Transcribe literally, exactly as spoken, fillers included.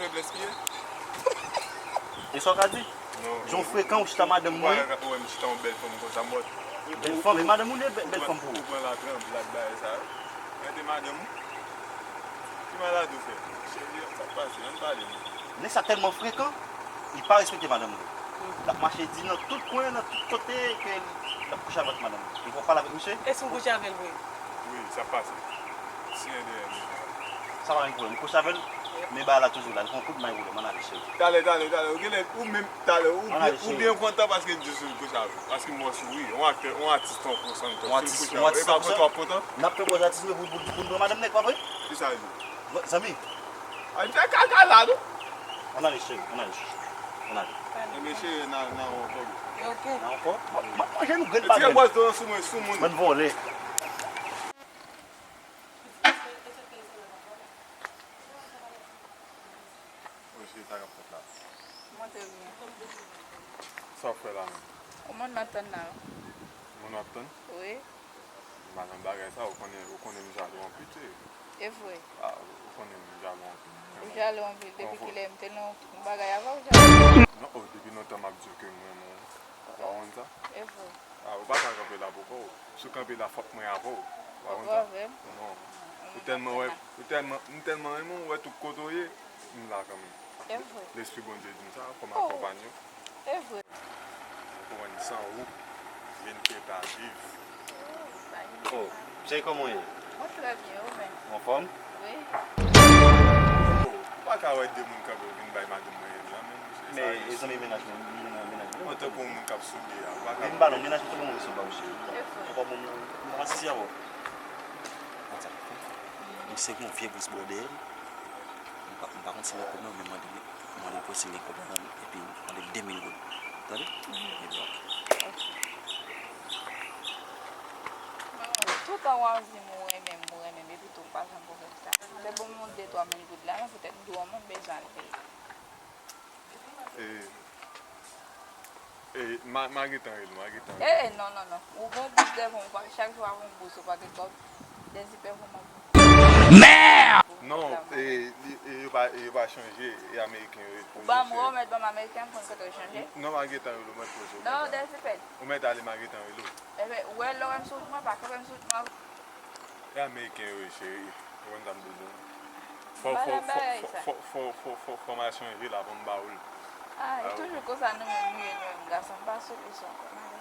Feblès ki ye? E sa w ka di? Non. Jan w frekan, ou chita madanm mwen. Ou wè m chita yon bèl fanm konsa, mòd. Bèl fanm, e madanm ou li ye bèl, bèl fanm pou ou? Ou pran latranblad bagay sa yo. Mete madanm ou. Ki maladi w fè? Cheri, sa k pase? Ann pale non. Nèg sa tèlman frekan, li pa respekte madanm li. L ap mache di nan tout kwen, nan tout kote ke l ap kouche avèk madanm li. Li pral pale avèk misye? E si w kouche avè l vre? Wi, sa k pase? Siyen dèyè m. Sa pa gen pwoblèm. Ou kouche avè l, men bagay la toujou la. Li pran kout may pou li. Ann ale, cheri. Talè, talè, talè. Ou genlè, ou menm, talè, ou byen, ou byen kontan paske m di w si l kouche avè w. Paske m wè w souri. Yon aktè, yon atis tankou w, si l kouche avè w. E pa kontan w ap kontan? N ap fè pòz atis nou pou, pou, pou n pran madanm nèg, pa vre? Kisa l di? Zanmi. Ay, fè kaka la, non? Ann ale, cheri, ann ale, chouchou. Ann ale. Ebyen, cheri, n a, n a wè ankò. Ok. N a ankò? M ap, m ap manje nou grenn pa grenn. Tire bwaz dlo sou mwen, sou moun. Bann vòlè. Oje, sa k ap fèt la? Mwen trè byen. Sa w ap fè la menm? Ou moun m ap tann la wi. Moun w ap tann? Wi. M pa nan bagay sa, ou konnen, ou konnen m jalou anpil, wi. E vre? A, ou konnen m jalou anpil. Ou jalou anpil? Depi kilè m te nan yon bagay avè w, jalou? Non, o, depi lontan m ap di w ke m renmen w. Ou pa konn sa? E vre. A, ou pa ka kanpe la pou kò w. Si w kanpe la, fòk mwen avè w. Ou pa konn sa? Ou avè m? Non. Ou tèlman wè, ou tèlman, m tèlman renmen w, ou wè tout kote w ye, m la kanmenm. E vre. Lespri Bondye di m sa, fò m akonpanye w. E vre. Ou konprann, san ou, je ne peux pas vivre. Oh, cheri, kòman w ye? Mwen trè byen, ou menm? Ou anfòm? Wi. Oh, ou pa ka wè de moun kanpe, ou vin bay madanm mwen la menm. Men, e zanmi mennaj mwen, li nan mennaj mwen. Mwen tankou yon moun k ap soude a, ou pa ka. Men m pa non, mennaj mwen, se bon, se ba ou cheri. Ou pa bon, m pa sezi avè w. Konn sa k fè? Misye gen yon vye grenn bò dèyè l. M pa, m pa konn si l gen kòb nan, men mande li, mande l pou l si l gen kòb nan, epi mande l de mil goud. Tande? Epi, ok. Ok. Toutan w ap di m ou renmen m, ou renmen m, epi tou w pa janm pou fè m sa. Se pou m yon de twa mil goud la, men poutèt m di w yon moun bezwen al peye. E, e, ma, ma gentan rele w, ma gentan rele w. E, e, non, non, non. Ou gon bous devan w, chak jou w ap yon bous, ou pa gen kòb. Dèzipè pou mwen. Merde! Non, e, li, e, yo pa, e, yo pa chanje, e ameriken yo ye. Ou ban m, ou mèt ban m ameriken, m konn kote yo chanje. Non, ma gentan rele w, mwen poze w. Non, Dèzipè. Ou mèt ale, ma gentan rele w. Ebyen, ou wè lè w wè m sou wout mwen, pa kanpe m sou wout mwen. E ameriken yo ye, cheri. Ou konn sa m di w. Fò, fò, fò, fò, fò, fò, fò, fò, fò m al chanje l avan m ba ou l. Ah, e toujou konsa nou menm nou ye, nou menm gason, m pa solisyon ankò non.